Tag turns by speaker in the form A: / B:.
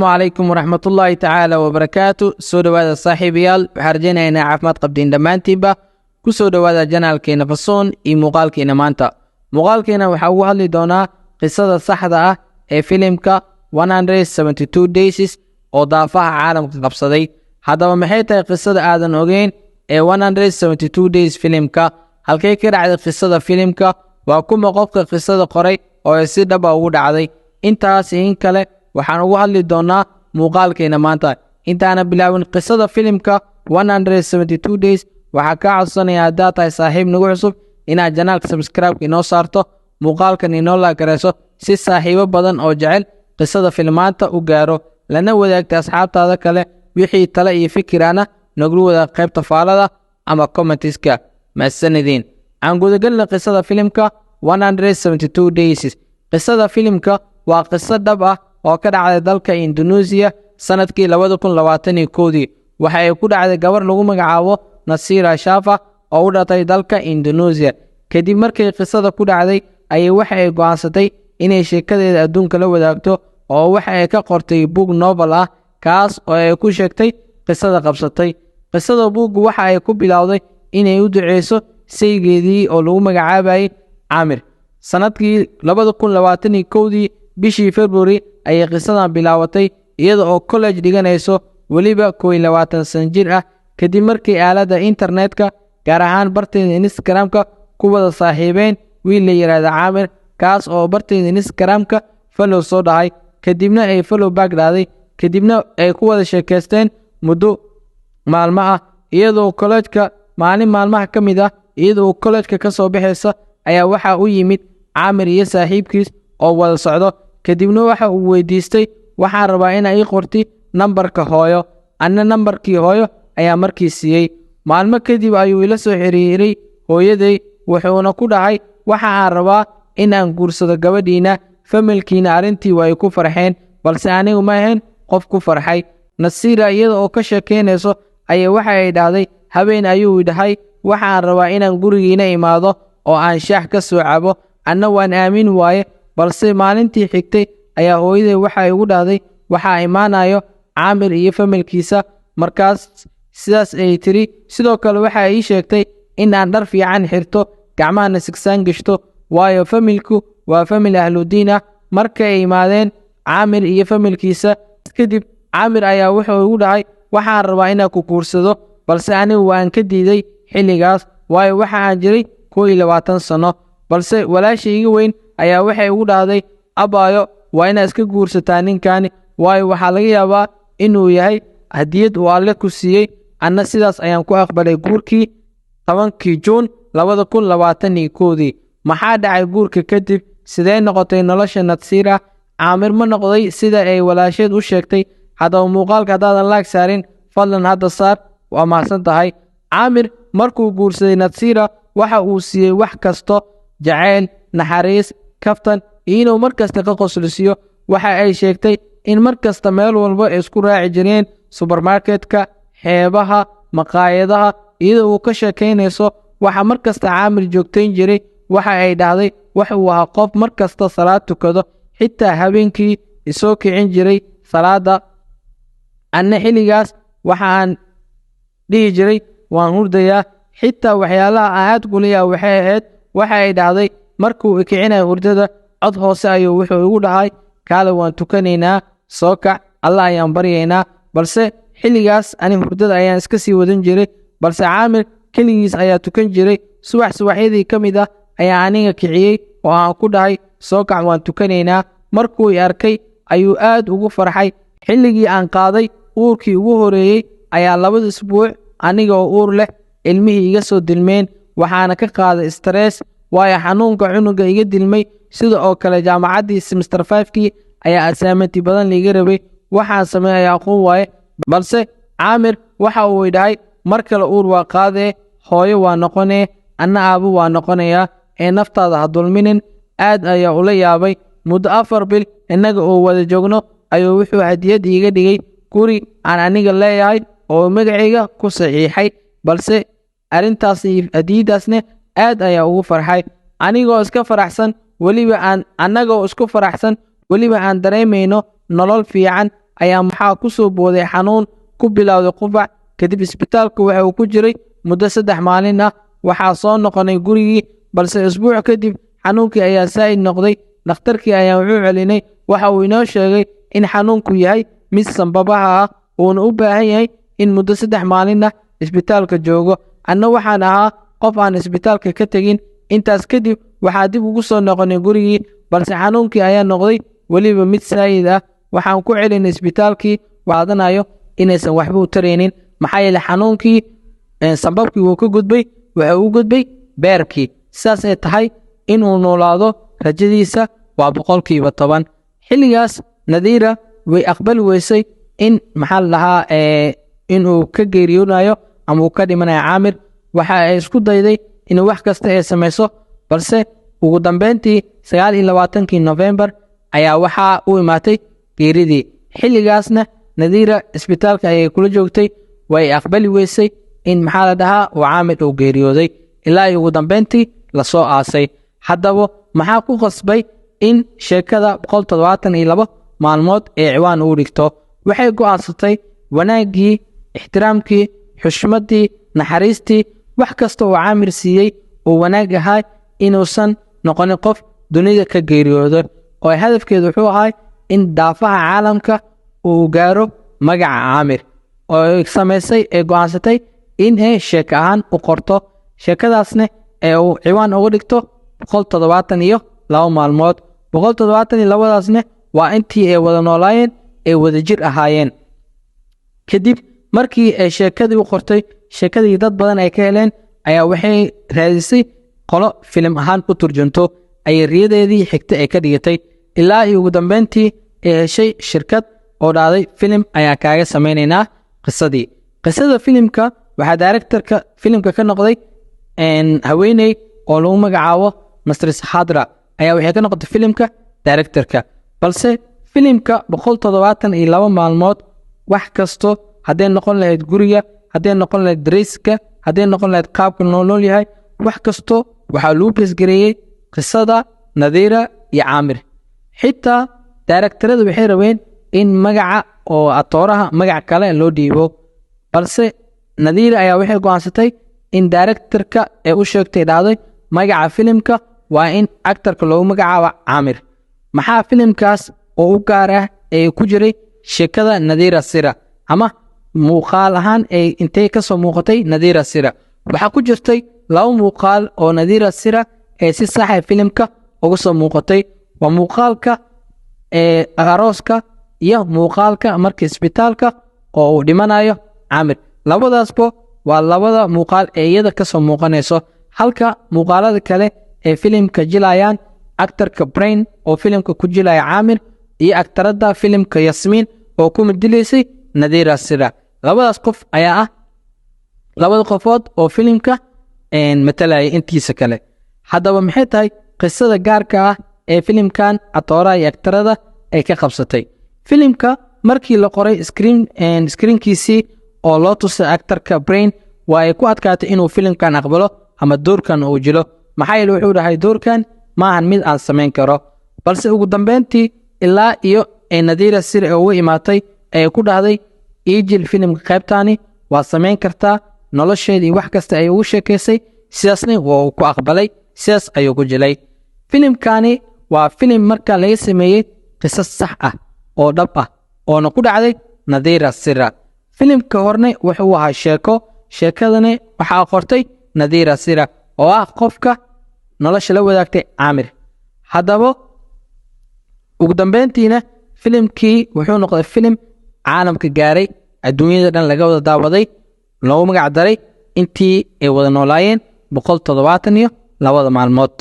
A: Calaykum waraxmatullaahi tacaala wabarakaatu. Soo dhowaada, saaxiibayaal. Waxaan rajaynayaa caafimaad qabtiin dhammaantiinba. Ku soo dhowaada channelkeena Fasoon iyo muuqaalkeena maanta. Muuqaalkeena waxaa ugu hadli doonaa qisada saxda ah ee filimka 172 Days oo daafaha caalamka qabsaday. Haddaba, maxay tahay qisada aadan ogeyn ee 172 Days filimka? Halkay ka dhacday qisada filimka? Waa kuma qofka qisada qoray oo ay si dhaba ugu dhacday? Intaas iyo in kale waxaan ugu hadli doonaa muuqaalkeena maanta. Intaana bilaabin qisada filimka 172 Days, waxaa kaa codsanaya, haddaad tahay saaxiib nagu cusub, inaad channelka subscribe inoo saarto, muuqaalkan inoo like garayso, si saaxiibo badan oo jecel qisada filmaanta u gaaro, lana wadaagta asxaabtaada kale. Wixii tale iyo fikirana nagula wadaag qaybta faalada ama commentiska. Mahadsanidin. Aan gudagelna qisada filimka 172 Days. Qisada filimka waa qiso dhab ah oo ka dhacday dalka Indonesia sanadkii 2021-dii. Waxa ay ku dhacday gabar lagu magacaabo Nasira Shafa oo u dhatay dalka Indonesia. Kadib markay qisada ku dhacday ayay waxa ay go'aansatay inay sheekadeeda adduunka la wadaagto, oo waxa ay ka qortay buug novel ah, kaas oo ay ku sheegtay qisada qabsatay. Qisada buuggu waxa ay ku bilowday inay u duceyso saygeedii oo lagu magacaabayay Caamir. Sanadkii 2021-dii, bishii February, ayay qisadan bilaabatay, iyada oo college dhiganayso, weliba 21 san jir ah. Kadib markii aaladda internetka, gaar ahaan barteeda Instagramka, ku wada saaxiibeen wiil la yidhaahda Caamir, kaas oo barteeda Instagramka follow soo dhahay, kadibna ay follow back dhahday, kadibna ay ku wada sheekaysteen muddo maalmo ah. Iyadoo collegeka maalin maalmaha ka mid ah, iyadoo collegeka ka soo baxaysa, ayaa waxaa u yimid Caamir iyo saaxiibkiis oo wada socdo. Kadibna waxa uu weydiistay: "Waxaan rabaa inaa ii qorti nambarka hooyo." Anna nambarkii hooyo ayaa markii siiyey. Maalmo kadib ayuu ila soo xiriiray hooyaday, wuxuuna ku dhahay: "Waxa aan rabaa in aan guursado gabadhiina." Familkiina arrintii waa ay ku farxeen, balse anigu ma ahayn qof ku farxay. Nasiira iyada oo ka sheekaynayso ayaa waxa ay dhahday: "Habeen ayuu dhahay: 'Waxaan rabaa inaan gurigiina imaado oo aan shaax ka soo cabo.' Anna waan aamin waaye, balse maalintii xigtay ayaa hooyaday waxa igu dhahday: 'Waxaa imaanayo Caamir iyo familkiisa.' Markaas sidaas ay tiri. Sidoo kale waxa ii sheegtay in aan dhar fiican xirto, gacmahana sigsaan gashto, waayo familku waa famil ahludiin ah." Marka ay imaadeen Caamir iyo familkiisa kadib, Caamir ayaa wuxuu igu dhahay: 'Waxaan rabaa inaan ku guursado.' Balse anigu waan ka diiday xilligaas, waayo waxa aan jiray 21 sano. Balse walaasha iga weyn ayaa waxay igu dhahday: 'Abaayo, waa inaad iska guursataa ninkani, waayo waxaa laga yaabaa inuu yahay hadiyad uu Alle ku siiyey.' Anna sidaas ayaan ku aqbalay guurkii 10-kii Juun 2021-dii. Maxaa dhacay guurka kadib? Sidee noqotay nolosha Nadsiira? Caamir ma noqday sida ay walaasheed u sheegtay? Haddaba, muuqaalka haddaadan like saarin, fadlan hadda saar. Waa mahadsan tahay. Caamir markuu guursaday Nadsiira, waxa uu siiyey wax kasto: jacayl, naxariis, kaftan iyo inuu mar kasta ka qoslisiyo. Waxa ay sheegtay in mar kasta meel walba ay isku raaci jireen: supermarketka, xeebaha, maqaayadaha. Iyadoo uu ka sheekaynayso waxa mar kasta Caamir joogtayn jiray, waxa ay dhahday: "Waxa uu ahaa qof mar kasta salaad tukado, xitaa habeenkii isoo kicin jiray salaadda. Anna xilligaas waxa aan dhihi jiray: 'Waan hurdayaa.' Xitaa waxyaalaha aan aad kuliyaa waxay ahayd," waxa ay dhahday, "markuu ikicinayo hurdada, cod hoose ayuu wuxuu igu dhahay: 'Kaale, waan tukanaynaa, soo kac, Alla ayaan baryaynaa.' Balse xilligaas ani hurdada ayaan iska sii wadan jiray, balse Caamir keligiis ayaa tukan jiray. Subax subaxyadii ka mid ah ayaa aniga kiciyey oo aan ku dhahay: 'Soo kac, waan tukanaynaa.' Markuu i arkay ayuu aad ugu farxay. Xilligii aan qaaday uurkii ugu horeeyey ayaa 2-da isbuuc aniga oo uur leh ilmihii iga soo dilmeen. Waxaana ka qaaday stress, waayo xanuunka cunuga iga dilmay. Sida oo kale jaamacaddii semester 5-kii ayaa assignmenti badan liiga rabay. Waxaan sameeyay aqoon waaye. Balse Caamir waxa uu idhahay: 'Mar kale uur waa qaadee, hooyo waa noqonee, anna aabo waa noqonayaa, ee naftaada ha dulminin.' Aad ayaa ula yaabay. Muddo 4 bil innaga oo wada joogno ayuu wuxuu hadiyad iiga dhigay guri aan aniga leeyahay oo magacayga ku saxiixay. Balse arrintaas iyo hadiyadaasne aad ayaa ugu farxay. Anigoo iska faraxsan, weliba aan annagoo isku faraxsan, weliba aan dareemayno nolol fiican, ayuu wuxuu igu dhahay: 'Waxaan rabaa inaan guursado.' Ayaa maxaa ku soo booday xanuun ku bilowday qufac. Kadib isbitaalka waxa uu ku jiray muddo 3 maalin ah. Waxaa soo noqonay gurigii, balse isbuuc kadib xanuunkii ayaa saa'id noqday. Dhakhtarkii ayaa wuxuu celinay, waxa uu inoo sheegay in xanuunku yahay mid sanbabaha ah, uuna u baahan yahay in muddo 3 maalin ah isbitaalka joogo. Anna waxaan ahaa qof aan isbitaalka ka tegin. Intaas kadib waxaa dib ugu soo noqonay gurigii, balse xanuunkii ayaa noqday weliba mid saa'id ah. Waxaan ku celinay isbitaalkii waadanayo inaysan waxba u taraynin, maxaa yeelay xanuunkii sambabkii wuu ka gudbay, wuxuu u gudbay beerkii. Sidaas ay tahay inuu noolaado rajadiisa waa 10%. Xilligaas Nadiira way aqbali weysay in, maxaa la dhahaa, inuu ka geeriyoonayo ama uu ka dhimanayo Caamir. Waxa ay isku dayday in wax kasta ay samayso, balse ugu dambeyntii 29-kii Nofembar ayaa waxaa u imaatay geeridii. Xilligaasna Nadiira isbitaalka ayay kula joogtay. Way aqbali weysay in, maxaa la dhahaa, uu Caamir uu geeriyooday, ilaa ay ugu dambeyntii lasoo aasay. Haddaba maxaa ku qasbay in sheekada 172 maalmood ee ciwaan uu dhigto? Waxay go'aansatay wanaaggii, ixtiraamkii, xushmaddii, naxariistii, wax kasta oo Caamir siiyey oo wanaag ahaa, inuusan noqonin qof dunida ka geeriyoodo, oo hadafkeedu wuxuu ahaa in daafaha caalamka uu gaaro magaca Caamir, oo samaysay ee go'aansatay in ay sheeko ahaan u qorto sheekadaasna ee uu ciwaan uga dhigto 172 maalmood. 172-daasna waa intii ay wada noolaayeen, ay wadajir ahaayeen. Kadib markii ay sheekadii u qortay, sheekadii dad badan ay ka heleen, ayaa waxay raadisay qolo filim ahaan u turjunto. Ayay riyadeedii xigta ay ka dhigatay, ilaa iyo ugu dambeyntii ay heshay shirkad oo dhahday, "Filim ayaa kaaga samaynaynaa qisadii." Qisada filimka waxaa directorka filimka ka noqday haweeney oo lagu magacaabo Misters Hadra, ayaa waxay ka noqotay filimka directorka. Balse filimka 172 maalmood wax kasto, hadday noqon lahayd guriga, hadday noqon lahayd dareyska, hadday noqon lahayd qaabka loo nool yahay, wax kasto waxaa lagu besgareeyey qisada Nadiira iyo Caamir. Xitaa directorada waxay rabeen in magaca oo atooraha magac kale loo dhiibo, balse Nadiira ayaa waxay go'aansatay in directorka ee u sheegtay, dhahday, magaca filimka waa in actorka loogu magacaabo Caamir. Maxaa filimkaas oo u gaar ah ee ku jiray sheekada Nadiira Sira, ama muuqaal ahaan ay intay kasoo muuqatay Nadiira Sira? Waxaa ku jirtay laba muuqaal oo Nadiira Sira ee si saxa filimka uga soo muuqatay. Waa muuqaalka ee arooska iyo muuqaalka marka isbitaalka oo uu dhimanayo Caamir. Labadaasba waa labada muuqaal ee iyada kasoo muuqanayso, halka muuqaalada kale ee filimka jilayaan actorka Brain oo filimka ku jilaya Caamir iyo actoradda filimka Yasmiin oo ku madilaysay Nadiira Sira. Labadaas qof ayaa ah labada qofood oo filimka matalaya intiisa kale. Haddaba maxay tahay qisada gaarka ah ee filimkan atooraha iyo actorada ay ka qabsatay? Filimka markii la qoray screenkiisii oo loo tusay actorka Brain, waa ay ku adkaatay inuu filimkan aqbalo ama doorkan uu jilo, maxaa yeele wuxuu dhahay, "Doorkan maahan mid aan samayn karo." Balse ugu dambeyntii ilaa iyo ay Nadiira Sir ee uga imaatay ay ku dhahday, "Ii jil filimka qaybtaani, waa samayn kartaa." Nolosheedii wax kasta ay ugu sheekaysay, sidaasna waa uu ku aqbalay, sidaas ayuu ku jilay. Filimkani waa filim marka laga sameeyey qisas sax ah oo dhab ah oona ku dhacday Nadiira Sira. Filimka horne wuxuu ahaa sheeko, sheekadani waxaa qortay Nadiira Sira oo ah qofka nolosha la wadaagtay Caamir. Haddaba ugu dambeyntiina filimkii wuxuu noqday filim caalamka gaaray, adduunyada dhan laga wada daawaday, loogu magac daray intii ay wada noolaayeen 172-da maalmood.